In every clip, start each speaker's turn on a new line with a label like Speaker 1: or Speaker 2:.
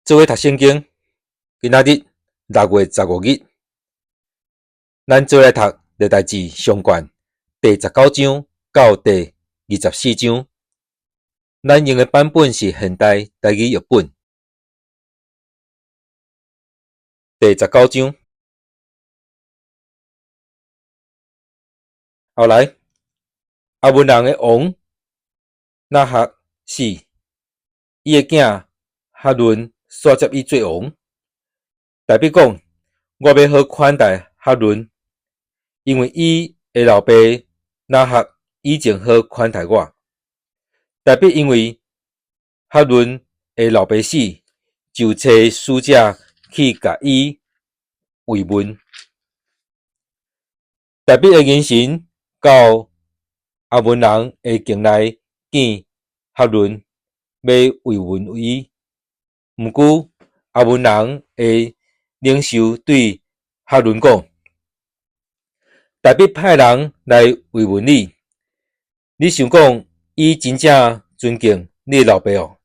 Speaker 1: 做伙讀聖經，今仔日6月15日，咱做伙來讀歷代志上卷第十九章到第二十四章。咱用的版本是現代台語譯本。第十九章。後來，亞捫人的王拿轄死，伊的囝哈嫩紲接伊做王。大衛講：我欲好款待哈嫩，因為伊的老爸拿轄以前好款待我。大衛因為哈嫩的老爸死，就差使者去共伊慰問。大衛的眼神到亞捫人的境內見哈嫩，欲慰問伊。毋過亞捫人的領袖對哈嫩講：大衛派人來慰問你，你想講伊真正尊敬你的老爸哦？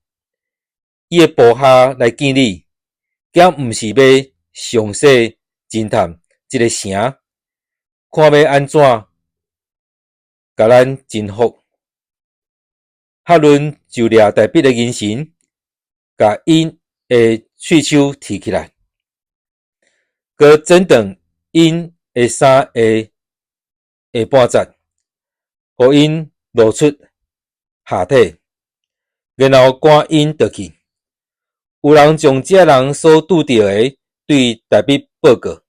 Speaker 1: 伊的部下來見你，敢毋是欲詳細偵探這个城，看欲按怎共咱征服？哈嫩就掠大衛的眼神，共𪜶的喙鬚剃起來，閣剪斷𪜶的衫的下半截，予𪜶露出下體，然後趕𪜶倒去。有人將這人所拄著的對大衛報告，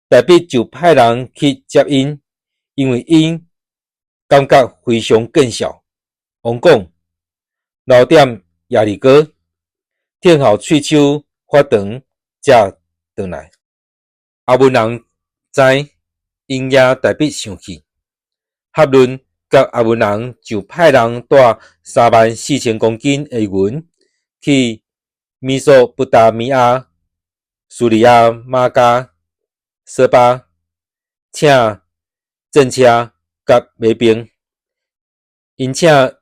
Speaker 1: 大衛就派人去接𪜶，因為𪜶感覺非常見笑。王講：留踮耶利哥，等候喙鬚發長，才轉來。亞捫人知𪜶惹大衛生氣，哈嫩佮亞捫人就派人帶34,000公斤的銀去美索不達米亞、敘利亞瑪迦、索巴，請戰車佮馬兵。𪜶請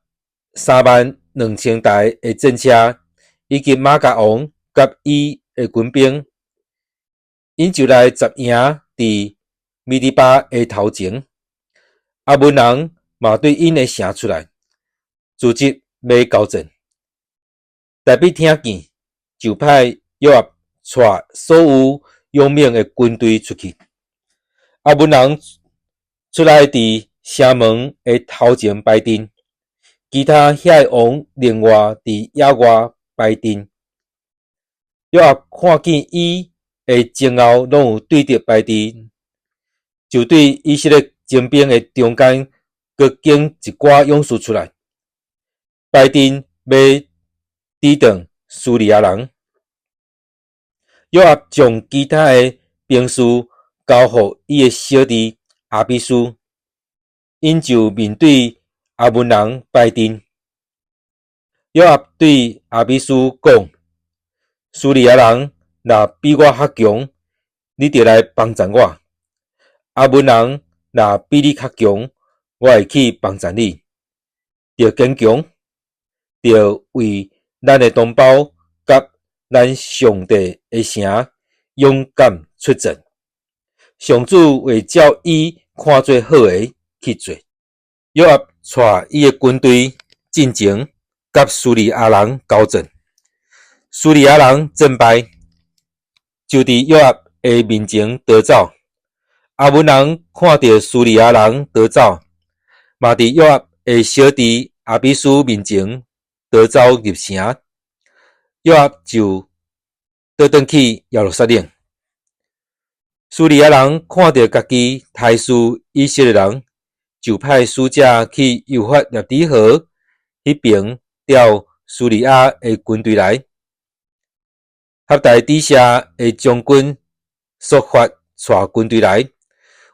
Speaker 1: 32,000台的戰車，以及瑪迦王佮伊的軍兵，𪜶就來紮營佇米底巴的頭前。亞捫人嘛對𪜶的城出來，組織欲交戰。大衛聽見，就派約押帶所有勇猛的軍隊出去。亞捫人出來佇城門的頭前擺陣，其他遐个王另外佇野外擺陣。約押看見伊的前後攏有對敵擺陣，就對以色列精兵的中間，閣揀一寡勇士出來，擺陣欲抵擋敘利亞人。約押將其他的兵士交予伊的小弟亞比篩，𪜶就面對亞捫人擺陣。約押對亞比篩講：敘利亞人若比我較強，你著來幫贊我；亞捫人若比你較強，我會去幫贊你。著堅強，著為咱的同胞佮咱上帝的城勇敢出戰。上主會照伊看做好的去做。約押帶伊的軍隊進前，佮敘利亞人交戰。敘利亞人戰敗，就佇約押的面前逃走。亞捫人看著敘利亞人逃走，嘛佇約押的小弟亞比篩面前逃走入城。約押就倒轉去耶路撒冷。敘利亞人看著家己刣死以色列人，就派使者去幼發拉底河彼爿調敘利亞的軍隊來。合大底下的將軍朔法帶軍隊來，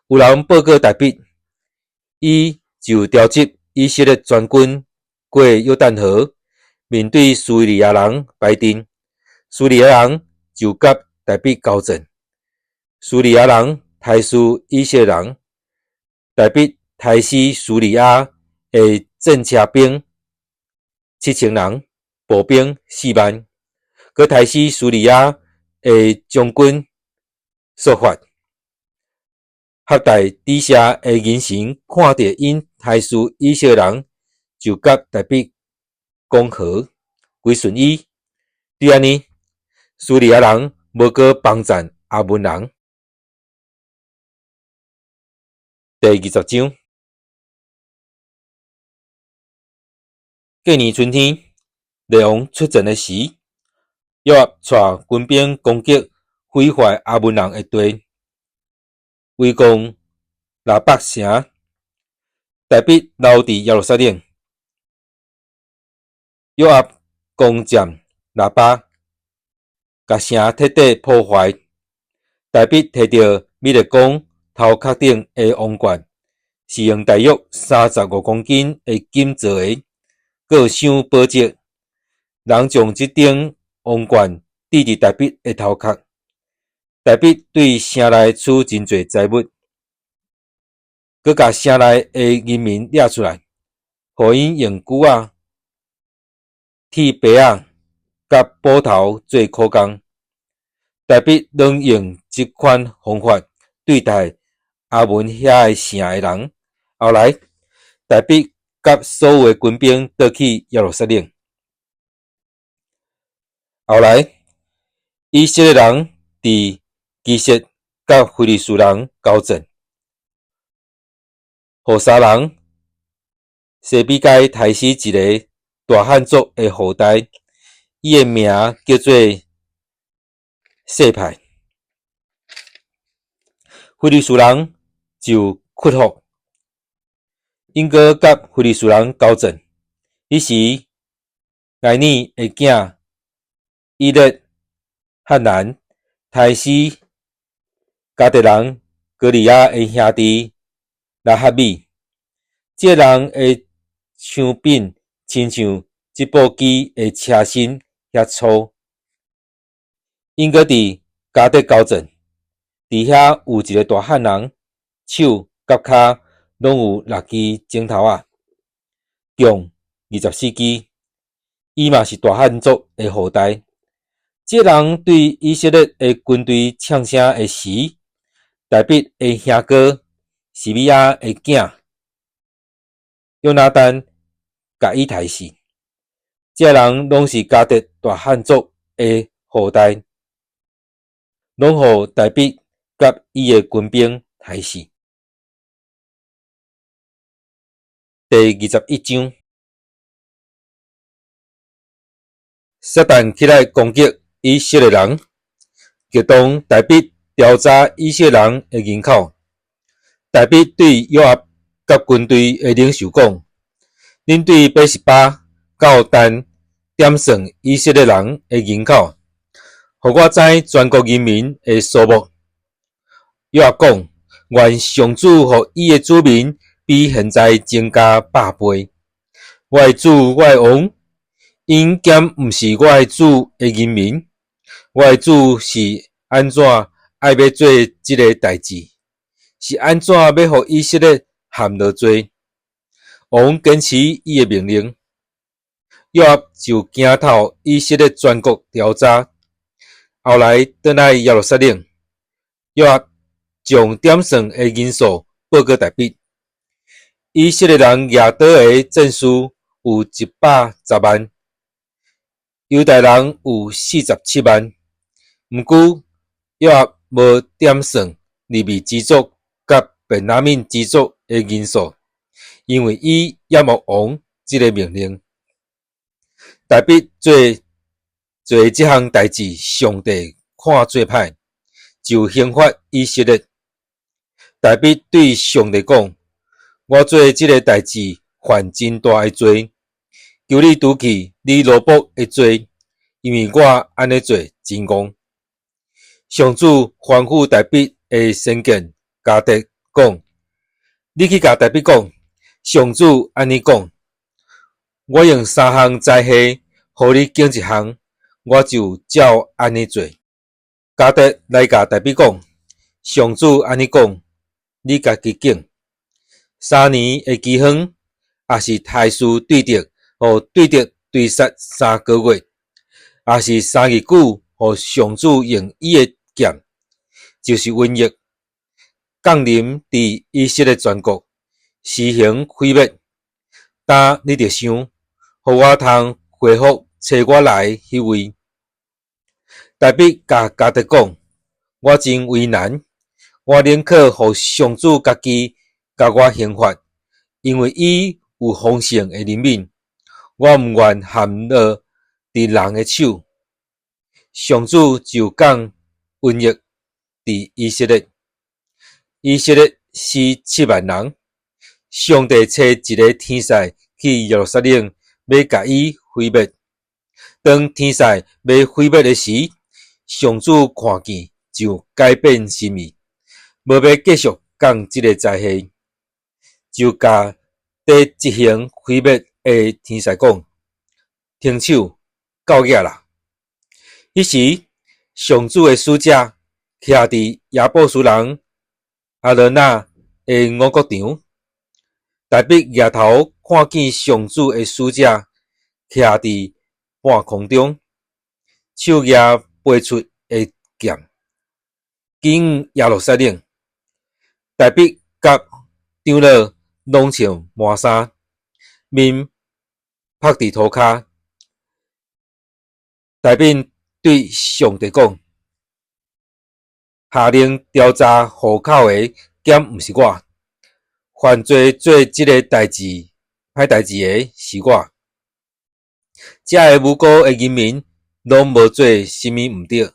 Speaker 1: 有人報告大衛，伊就調集以色列全軍過約旦河，面對敘利亞人擺陣。敘利亞人就佮大衛交戰。敘利亞人刣死以色列人，大衛刣死敘利亞的戰車兵7000人，步兵4萬。閣刣死敘利亞的將軍朔法。合大底下的人神看著𪜶刣死以色列人，就佮大衛講和，歸順伊。對按呢，敘利亞人無閣幫贊亞捫人。第20章，隔年春天，列王出戰的時，約押帶軍兵攻擊毀壞亞捫人的地，圍攻拉巴城。大衛留佇耶路撒冷。約押攻佔拉巴，共城徹底破壞。大衛提著米勒公頭殼頂的王冠，是用大約35公斤的金做的，閣有鑲寶石。人將這頂王冠戴佇大衛的頭殼。大衛對城內取真濟財物，閣共城內的人民掠出來，予𪜶用鋸仔、鐵耙仔、佮斧頭做苦工。大衛攏用這款方法對待亞捫遐个城的人。後來，大衛佮所有的軍兵倒去耶路撒冷。後來，以色列人佇基設佮非利士人交戰，戶沙人西比該刣死一个大漢族的後代，伊的名叫做細派。非利士人就屈服，𪜶閣佮非利士人交戰。彼時，埃尼的囝以勒哈難刣死迦特人歌利亞的兄弟拉哈米。這个人的槍柄親像織布機的車身遐粗。𪜶閣佇迦特交戰，佇遐有一个大漢人，手佮跤攏有六支指頭仔，共24支。伊嘛是大漢族的後代。這个人對以色列的軍隊嗆聲的時，大衛的兄哥示美亞的囝約拿單共伊刣死。這人攏是迦特大漢族的後代，攏予大衛佮伊的軍兵刣死。第21章，撒旦起來攻擊以色列人，激動大衛調查以色列人的人口。大衛對約押佮軍隊的領袖講：恁對別是巴到但點算以色列人的人口，予我知全國人民的數目。約押講：願上主予伊的子民比現在增加百倍。我的主，我的王，𪜶敢毋是我的主的人民？我的主是按怎愛欲做這个代誌？是按怎欲予以色列陷落罪？王堅持伊的命令，約押就行透以色列全國調查，後來轉來耶路撒冷，約押將點算的人數報告大衛。以色列人舉刀的戰士有110萬，猶大人有47萬。毋過約押無點算利未支族佮便雅憫支族的人數，因為伊厭惡王這个命令。大衛做做這項代誌，上帝看做歹，就刑罰以色列。大衛對上帝講：我做這个代誌犯真大的罪，求你除去你奴僕的罪，因為我按呢做真戇。上主吩咐大衛的先見迦得講：你去共大衛講，上主按呢講：我用三項災禍，予你揀一項，我就照按呢做。迦得來共大衛講：上主按呢講，你家己揀。3年的饑荒，抑是刣死對敵，予對敵追殺3個月，抑是3日久，予上主用伊的劍，就是瘟疫，降臨佇以色列全國，施行毀滅。今你著想，予我通回覆差我來彼位。大衛共迦特講：我真為難，我寧可予上主家己共我刑罰，因為伊有豐盛的憐憫。我毋願陷落佇人的手。上主就降瘟疫佇以色列，以色列死7萬人。上帝差一个天使去耶路撒冷，欲共伊毀滅。當天使欲毀滅的時，上主看見就改變心意，無欲繼續降這个災禍，就共佇執行毀滅的天使講：停手，夠額啦！彼時，上主的使者徛佇耶布斯人亞倫那的五穀場。大衛舉頭看見上主的使者徛佇半空中，手舉拔出的劍，指耶路撒冷。大衛佮長老攏穿麻衫，面覆佇塗跤。大衛對上帝講：下令調查戶口的，敢毋是我？犯罪做這个代誌歹代誌的是我。遮个無辜的人民攏無做啥物毋對，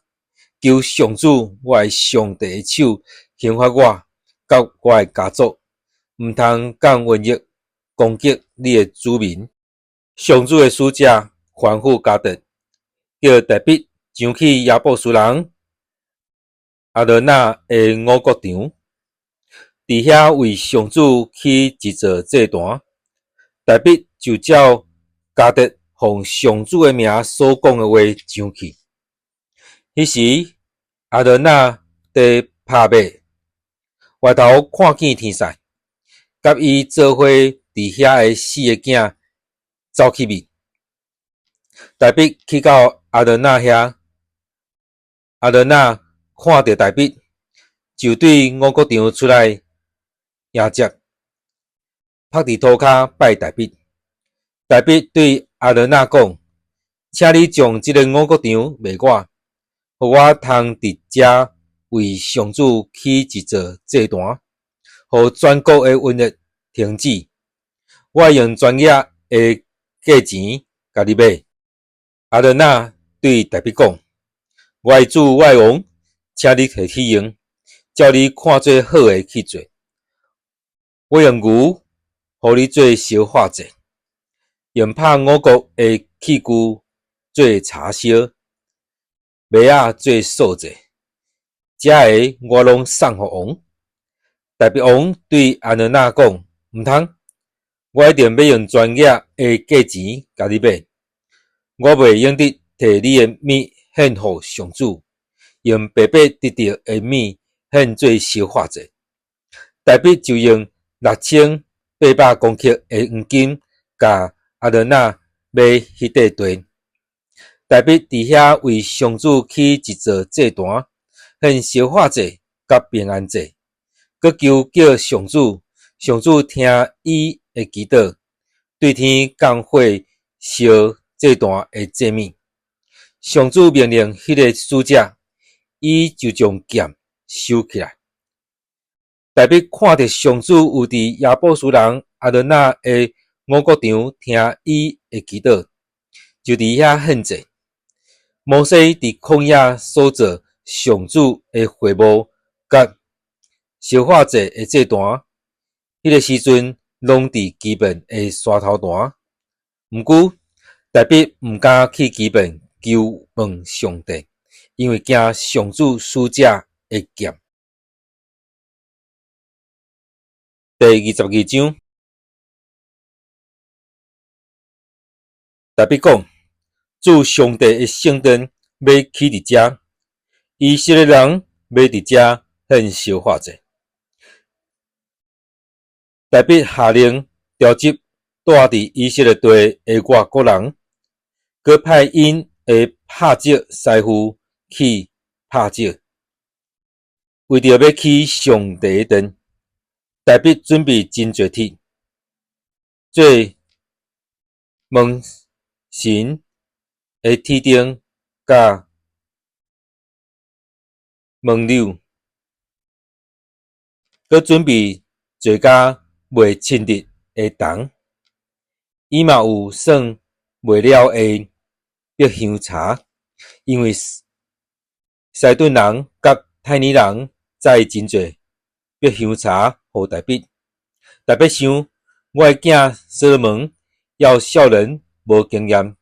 Speaker 1: 求上主我的上帝的手刑罰我，佮我的家族，毋通降瘟疫攻擊你的子民。上主的使者吩咐迦特，叫大衛上去耶布斯人亞倫那的五穀場，佇遐為上主起一座祭壇。大衛就照迦特奉上主的名所講的話上去。彼時，亞倫那佇拍麥，回頭看見天使，佮伊做伙佇遐的四个囝走去面。大衛去到亞倫那遐，亞倫那看著大衛，就對五穀場出來迎接，覆佇塗跤拜大衛。大衛對亞倫那講：請你將這个五穀場賣我，予我通佇遮為上主起一座祭壇，予全國的瘟疫停止。我會用全額的價錢共你買。亞倫那對大衛講：我的主，我的王，請你提去用，照你看做好的去做。我用牛予你做燒化祭，用拍五穀的器具做柴燒，麥仔做素祭，這个我攏送予王。大衛王對亞倫那講：毋通，我一定欲用全額的價錢共你買。我袂用得提你的物獻予上主，用白白得著的物獻做燒化祭。大衛就用6800公克的黃金，共亞倫那買彼塊地。大衛佇遐為上主起一座祭壇，獻燒化祭佮平安祭，閣求叫上主，上主聽伊的祈禱，對天降火燒祭壇的祭物。上主命令彼个使者，伊就將劍收起來。大衛看著上主有佇耶布斯人亞倫那的五穀場聽伊的祈禱，就佇遐獻祭。摩西佇曠野所造上主的會幕佮燒化祭的祭壇，彼个時陣攏佇基遍的山頭躉。毋過，大衛毋敢去基遍求問上帝，因為驚上主使者的劍。第22章，大衛講：主上帝的聖殿欲起佇遮，以色列人欲佇遮獻燒化祭。大衛下令召集蹛佇以色列地的外國人，閣派𪜶的的拍石師傅去拍石，為著欲起上帝的殿。大衛準備真濟鐵，做門神的鐵釘佮門鈕，閣準備做甲袂侵入的銅。伊嘛有算袂了的白香柴，因為西頓人佮泰爾人載真濟白香柴予大衛。大衛想，我的囝所羅門猶少年無經驗，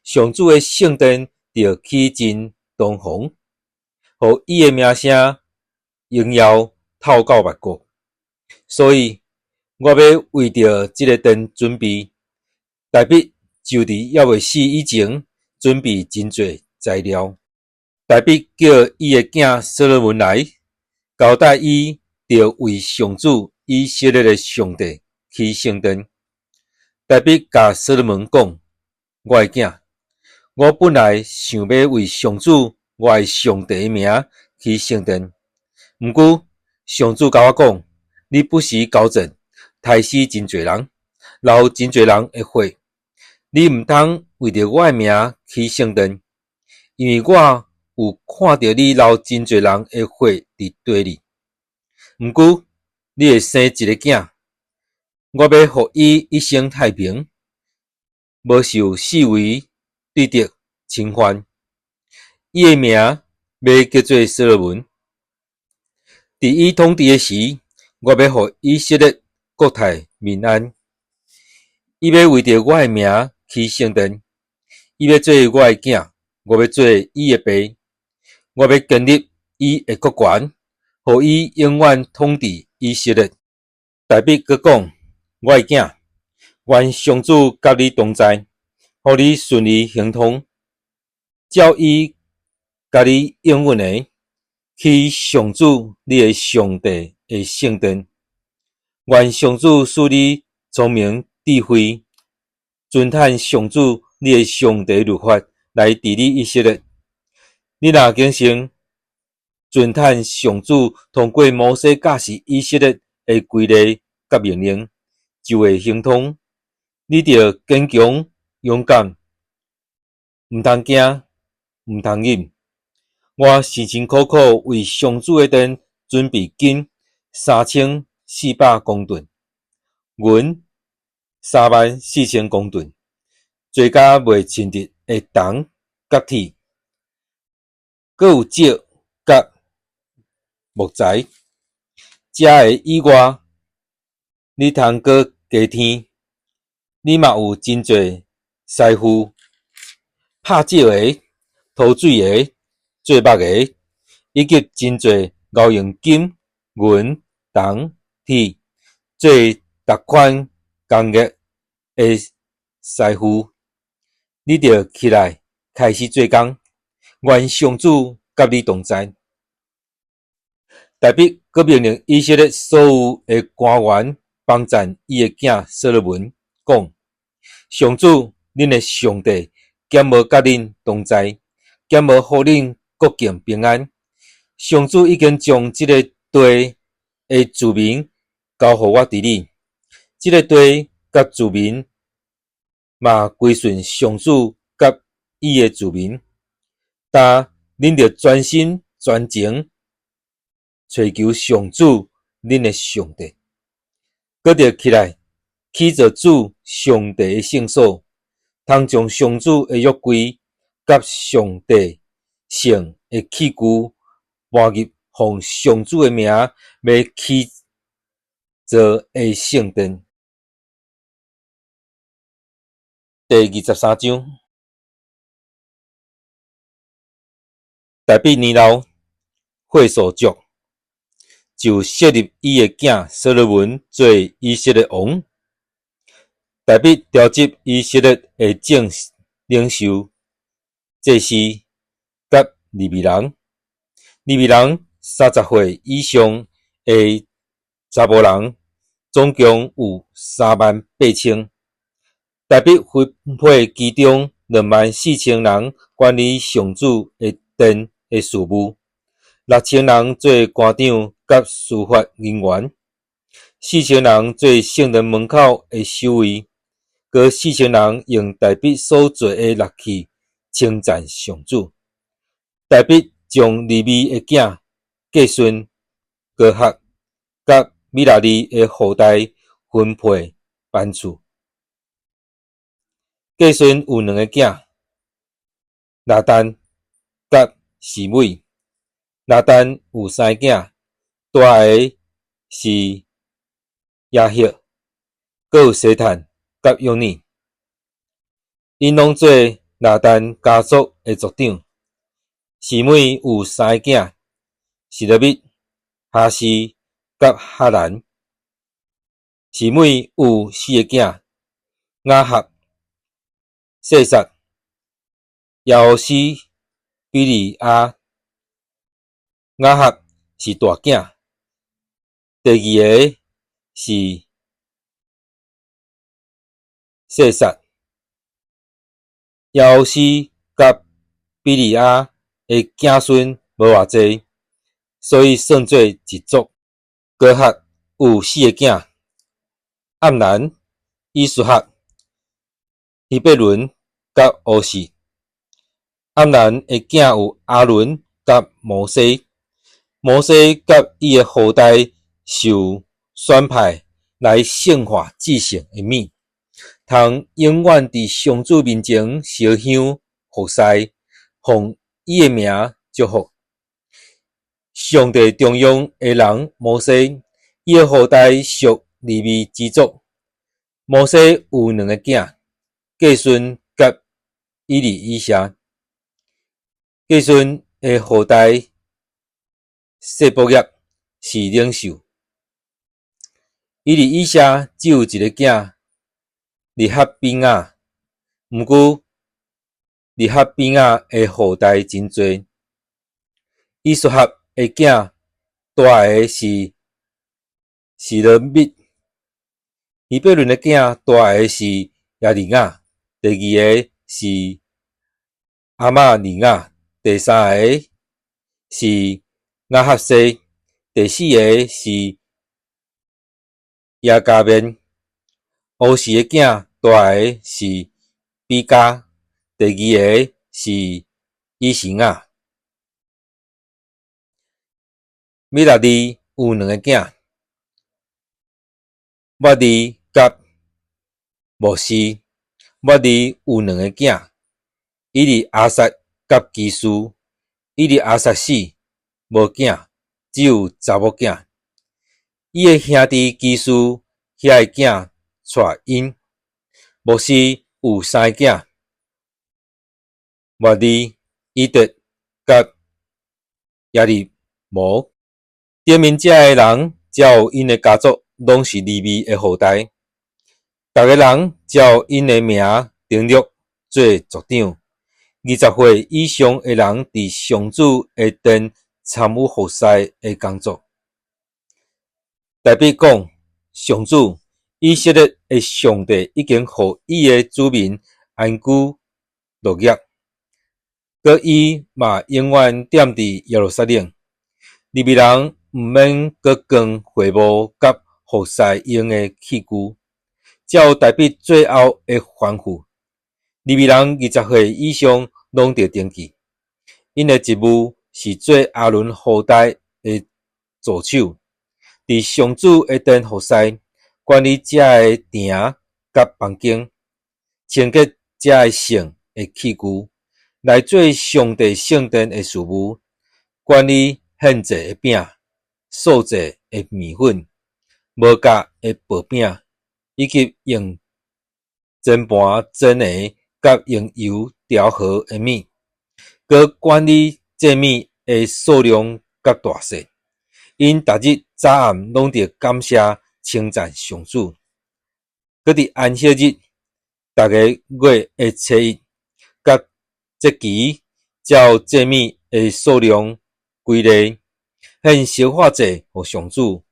Speaker 1: 上主的聖殿著起真堂皇，予伊的名聲榮耀透到萬國。所以，我欲為著這个殿準備。大衛就佇猶未死以前，準備真濟材料。大衛叫伊的囝所羅門來，交代伊著為上主以色列的上帝起聖殿。大衛共所羅門講：我的囝，我本來想欲為上主我的上帝的名起聖殿，毋過上主共我講：你不時交戰，刣死真濟人，流真濟人的血，你毋通為著我的名起聖殿，因為我有看著你流真濟人的血佇地裡。毋過你會生一个囝，我欲予伊一生太平，無受四圍對敵侵犯。伊的名欲叫做所羅門。佇伊統治的時，我欲予以色列國泰民安。伊欲為著我的名起聖殿，伊欲做我的囝，我欲做伊的爸。我欲建立伊的國權，予伊永遠統治以色列。大衛閣講：我的囝，願上主佮你同在，予你順利亨通，照伊共你應允的，起上主你的上帝的聖殿。願上主賜你聰明智慧，遵趁上主你的上帝律法來治理以色列。你若謹慎遵趁上主通過摩西教示以色列的規例佮命令，就會亨通。你著堅強勇敢，毋通驚，毋通忍。我辛辛苦苦為上主的殿準備金3400公噸，銀3萬4千公噸，做甲袂侵入的銅佮鐵，閣有石佮木材。這个以外，你通閣加添。你嘛有真濟師傅，拍石的、塗水的、做木的，以及真濟熬用金、銀、銅、鐵做逐款工藝的師傅。你著起來開始做工，願上主佮你同在。大衛閣命令以色列所有的官員幫贊伊的囝所羅門，講：上主恁的上帝敢無佮恁同在，敢無予恁國境平安？上主已經將這个地的子民交予我治理，這个地佮子民嘛歸順上主佮伊的子民。但恁著專心專情揣求上主恁的上帝，閣著起來起造主上帝的聖所，通將上主的約櫃佮上帝聖的器具搬入奉上主的名欲起造的聖殿。第23章，大衛年老，歲數足，就設立伊的囝所羅門做以色列王。大衛召集以色列的眾領袖、祭司佮利未人，利未人30歲以上的查埔人，總共有3萬8千。大衛分配其中2萬4千人管理上主的殿的事務，6000人做官長佮司法人員，4000人做聖殿門口的守衛，閣4000人用大衛所做的樂器稱讚上主。大衛將利未的囝革順、哥哈佮米拉利的後代分配班次。革順有兩个囝，拉但佮示每。拉但有三个囝，大个是耶赫，閣有西坦佮約尼。𪜶攏做拉但家族的族長。示每有三個囝，示羅密、哈示佮哈蘭。示每有四个囝，雅合、細撒、耶烏斯、比利亞。雅合是大囝，第二个是細撒。耶烏斯佮比利亞的子孫無偌濟，所以算做一族。哥哈有四个囝，暗蘭、以斯哈、希伯倫佮烏示。暗蘭的囝有亞倫佮摩西。摩西佮伊的後代受選派來聖化至聖的物，通永遠佇上主面前燒香服侍，奉伊的名祝福。上帝重用的人摩西，伊的後代屬利未支族。摩西有兩个囝，革順佮以利以謝。革順的後代細伯業是領袖。以利以謝只有一个囝，利哈比亞。毋過利哈比亞的後代真濟。以斯哈的囝大个是示羅密，希伯倫的囝大个是耶利亞，第二个是亞瑪利亞，第三个是亞哈西，第四个是耶加勉。烏示的囝大个是比迦，第二个是以實雅。米拉利有兩个囝，抹利佮摩西。抹利有兩个囝，以利亞撒佮基士。以利亞撒死，無囝，只有查某囝。伊的兄弟基士遐的囝娶𪜶。摩西有三个囝，抹利、以得佮耶利摩。頂面遮的人，照𪜶的家族，攏是利未的後代。逐个人照𪜶的名登錄做族長。20歲以上的人，佇上主的殿參與服侍的工作。大衛講：上主，以色列的上帝已經予伊的子民安居樂業，閣伊嘛永遠踮佇耶路撒冷。利未人毋免閣扛會幕佮服侍用的器具。照大衛最後的吩咐，利未人20歲以上攏著登記。𪜶的職務是做亞倫後代的助手，佇上主的殿服侍，管理遮的埕佮房間，清潔遮的聖的器具，來做上帝聖殿的事務，管理獻祭的餅、素祭的麵粉、無酵的薄餅，以及用煎盤煎的佮用油調和的物，閣管理祭物的數量佮大細。𪜶逐日早暗攏著感謝稱讚上主。閣佇安息日，逐个月的初一佮節期，照祭物的數量規例，獻燒化祭予上主，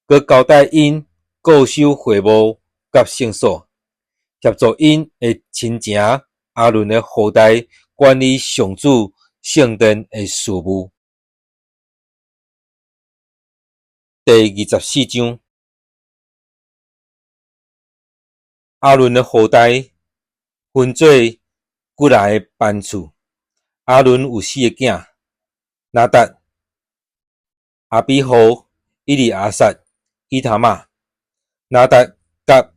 Speaker 1: 閣交代𪜶固守會幕佮聖所，協助𪜶的親情亞倫的後代管管理上主聖殿的事務。第24章，亞倫的後代分做幾若个班次。亞倫有四个囝：拿達、亞比戶、以利亞撒、以他瑪。拿達佮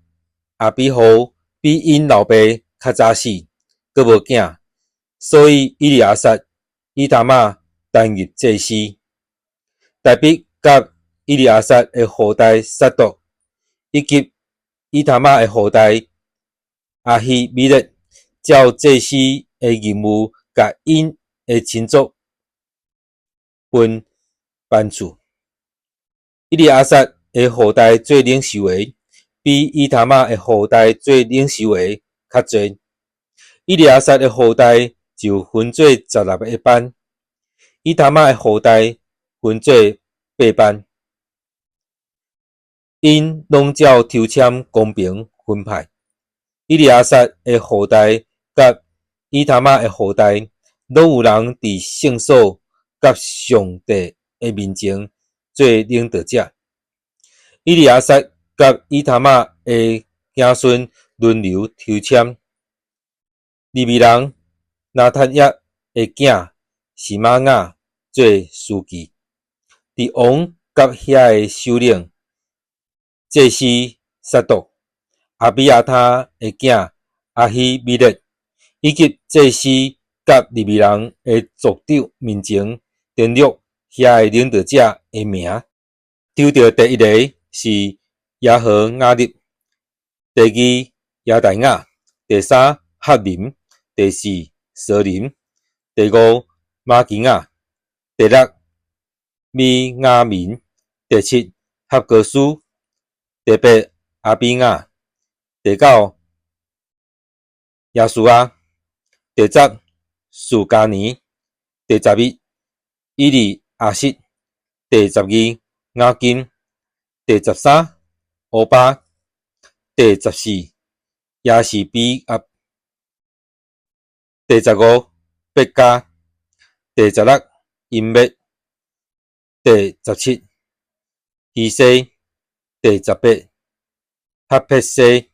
Speaker 1: 亞比戶比𪜶老爸較早死，閣無囝，所以以利亞撒、以他瑪擔任祭司。大衛佮以利亞撒的後代撒督，以及以他瑪的後代亞希米勒，照祭司的任務，共𪜶的親族分班次。以利亞撒的後代做領袖的，比以他瑪的後代做領袖的較濟。以利亞撒的後代就分做16个班，以他瑪的後代分做八班。𪜶攏照抽籤公平分派。以利亞撒的後代佮以他瑪的後代，攏有人佇聖所佮上帝的面前做領導者。以利亞撒佮以他瑪的子孫輪流抽籤。利未人拿他耶的囝示瑪雅做司記，佇王佮遐的首領祭司撒督、亞比亞他的囝亞希米勒，以及祭司佮利未人的族長面前登錄遐的領導者的名。抽著第一个是耶和雅立，第二耶大雅，第三哈林，第四掃林，第五瑪基雅，第六米雅明，第七哈哥斯，第八亞比雅，第九耶書亞，第十示迦尼，第11以利亞實，第12雅金，第13烏巴，第14耶示比押，第15別迦，第16音滅，第17希西，第18哈撇西，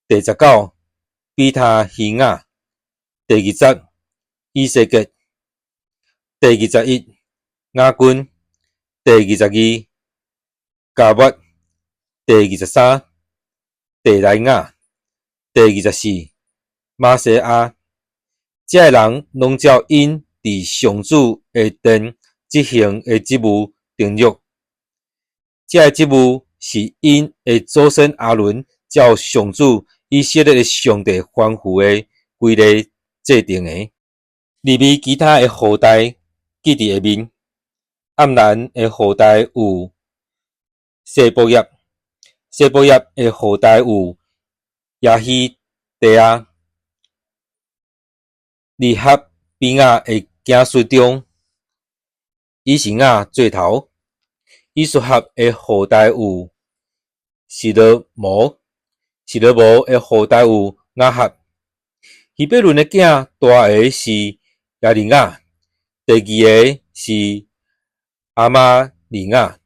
Speaker 1: 第19比他希雅，第20以西結，第21雅斤，第22迦抹，第23提萊雅，第24瑪西亞。這个人攏照𪜶佇上主的殿執行的職務登錄。這个職務是𪜶的祖先亞倫照上主以色列的上帝吩咐的規例制定的。利未其他的後代記佇下面。暗蘭的後代有西波葉，西波葉的後代有耶希底亞。利哈比亞的子孫中，以示雅做頭。以書合的後代有示羅摩，示羅摩的後代有雅合。希伯崙的囝大个是耶利雅，第二个是亞瑪利雅，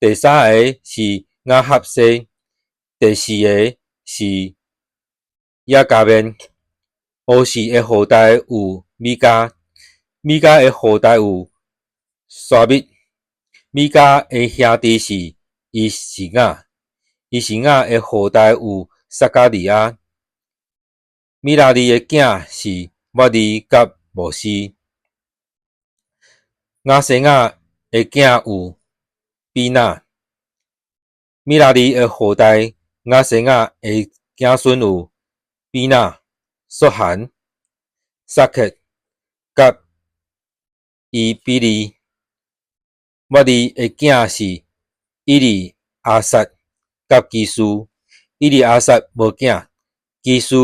Speaker 1: 第三个是雅哈西，第四个是耶迦勉。烏士的後代有米迦，米迦的後代有沙密，米迦的兄弟是伊示雅，伊示雅的後代有撒迦利亞。米拉利的囝是瑪利佮摩西。亞西雅的囝有比拿。米拉利的後代亞西雅的子孫有比拿、索韓、撒克佮伊比利。瑪利的囝是以利亞撒佮基斯，以利亞撒無囝，基斯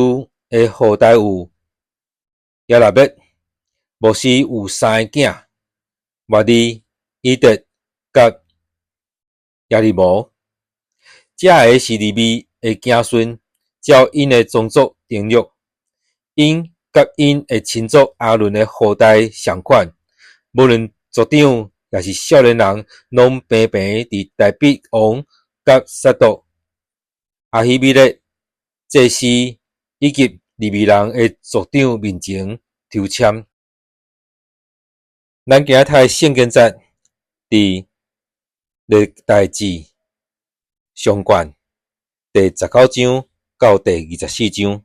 Speaker 1: 的後代有耶拿篾。摩西有三个囝，瑪利、以得佮耶利摩。這个是利未的子孫，照𪜶的宗族登錄，𪜶 佮𪜶的親族亞倫的後代仝款，無論族長抑是少年人，攏平平佇大衛王佮撒督、亞希米勒祭司以及利未人的族長面前抽籤。咱今仔讀的聖經節佇歷代志上卷第19章到第24章。